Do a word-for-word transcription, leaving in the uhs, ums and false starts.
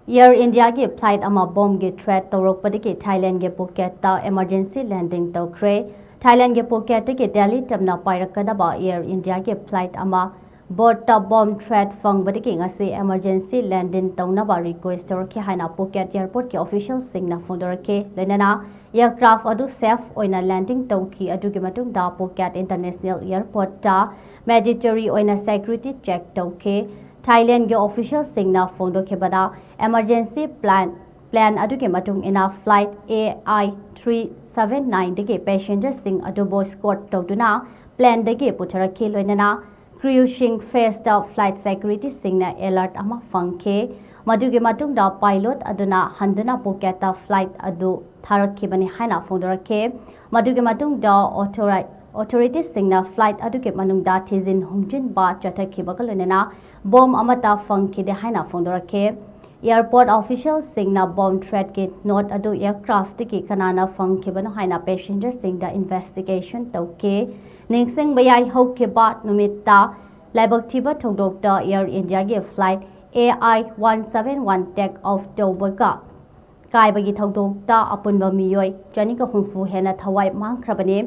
Air Indiaꯒꯤ flight ꯑꯃ bombꯒꯤ threat ꯇꯧꯔꯛꯄꯗꯒꯤ Thailandꯒꯤ Phuketꯇ emergency landing ꯇꯧꯈ꯭ꯔꯦ꯫ Thailandꯒꯤ Phuketꯇꯒꯤ Delhi ꯇꯝꯅ ꯄꯥꯏꯔꯛꯀꯗꯕ Air Indiaꯒꯤ flight ꯑꯃ boardꯇ bomb threat ꯐꯪꯕꯗꯒꯤ ꯉꯁꯤ emergency landing ꯇꯧꯅꯕ request ꯇꯧꯔꯛꯈꯤ ꯍꯥꯏꯅ Phuket airportꯀꯤ officialꯁꯤꯡꯅ ꯐꯣꯡꯗꯣꯔꯛꯈꯤ꯫ ꯂꯣꯏꯅꯅ aircraft ꯑꯗꯨ safe ꯑꯣꯏꯅ landing ꯇꯧꯈꯤ꯫ ꯑꯗꯨꯒꯤ ꯃꯇꯨꯡꯗ Phuket International Airportꯇ mandatory ꯑꯣꯏꯅ security check ꯇꯧꯈꯤ꯫ Thailandꯒꯤ officialꯁꯤꯡꯅ ꯐꯣꯡꯗꯣꯛꯈꯤꯕꯗ, emergency plan, plan ꯑꯗꯨꯒꯤ ꯃꯇꯨꯡ ꯏꯟꯅ flight A I three seven nineꯗꯒꯤ passengerꯁꯤꯡ ꯑꯗꯨꯕꯨ escort ꯇꯧꯗꯨꯅ planeꯗꯒꯤ ꯄꯨꯊꯔꯛꯈꯤ꯫ ꯂꯣꯏꯅꯅ crewꯁꯤꯡ faceꯇ flight securityꯁꯤꯡꯅ alert ꯑꯃ ꯐꯪꯈꯤ꯫ ꯃꯗꯨꯒꯤ ꯃꯇꯨꯡꯗ pilot ꯑꯗꯨꯅ ꯍꯟꯗꯨꯅ Phuketꯇ flight ꯑꯗꯨ ꯊꯥꯔꯛꯈꯤꯕꯅꯤ ꯍꯥꯏꯅ ꯐꯣꯡꯗꯣꯔꯛꯈꯤ꯫ ꯃꯗꯨꯒꯤ ꯃꯇꯨꯡꯗ authori-, authorityꯁꯤꯡꯅ flight ꯑꯗꯨꯒꯤ ꯃꯅꯨꯡꯗ ꯊꯤꯖꯤꯟ ꯍꯨꯝꯖꯤꯟꯕ ꯆꯠꯊꯈꯤꯕꯒ ꯂꯣꯏꯅꯅ bomb ꯑꯃꯠꯇ ꯐꯪꯈꯤꯗꯦ ꯍꯥꯏꯅ ꯐꯣꯡꯗꯣꯔꯛꯈꯤ꯫ Airport officialꯁꯤꯡꯅ bomb threatꯀꯤ note ꯑꯗꯨ aircraftꯇꯒꯤ ꯀꯅꯥꯅ ꯐꯪꯈꯤꯕꯅꯣ ꯍꯥꯏꯅ passengerꯁꯤꯡꯗ investigation ꯇꯧꯈꯤ꯫ ꯅꯤꯡꯁꯤꯡꯕ ꯌꯥꯏ, ꯍꯧꯈꯤꯕ ꯅꯨꯃꯤꯠꯇ ꯂꯥꯏꯕꯛ ꯊꯤꯕ ꯊꯧꯗꯣꯛꯇ Air Indiaꯒꯤ flight A I one seven one take off ꯇꯧꯕꯒ ꯀꯥꯏꯕꯒꯤ ꯊꯧꯗꯣꯛꯇ ꯑꯄꯨꯟꯕ ꯃꯤꯑꯣꯏ ꯆꯅꯤꯒ ꯍꯨꯝꯐꯨ ꯍꯦꯟꯅ ꯊꯋꯥꯏ ꯃꯥꯡꯈ꯭ꯔꯕꯅꯤ꯫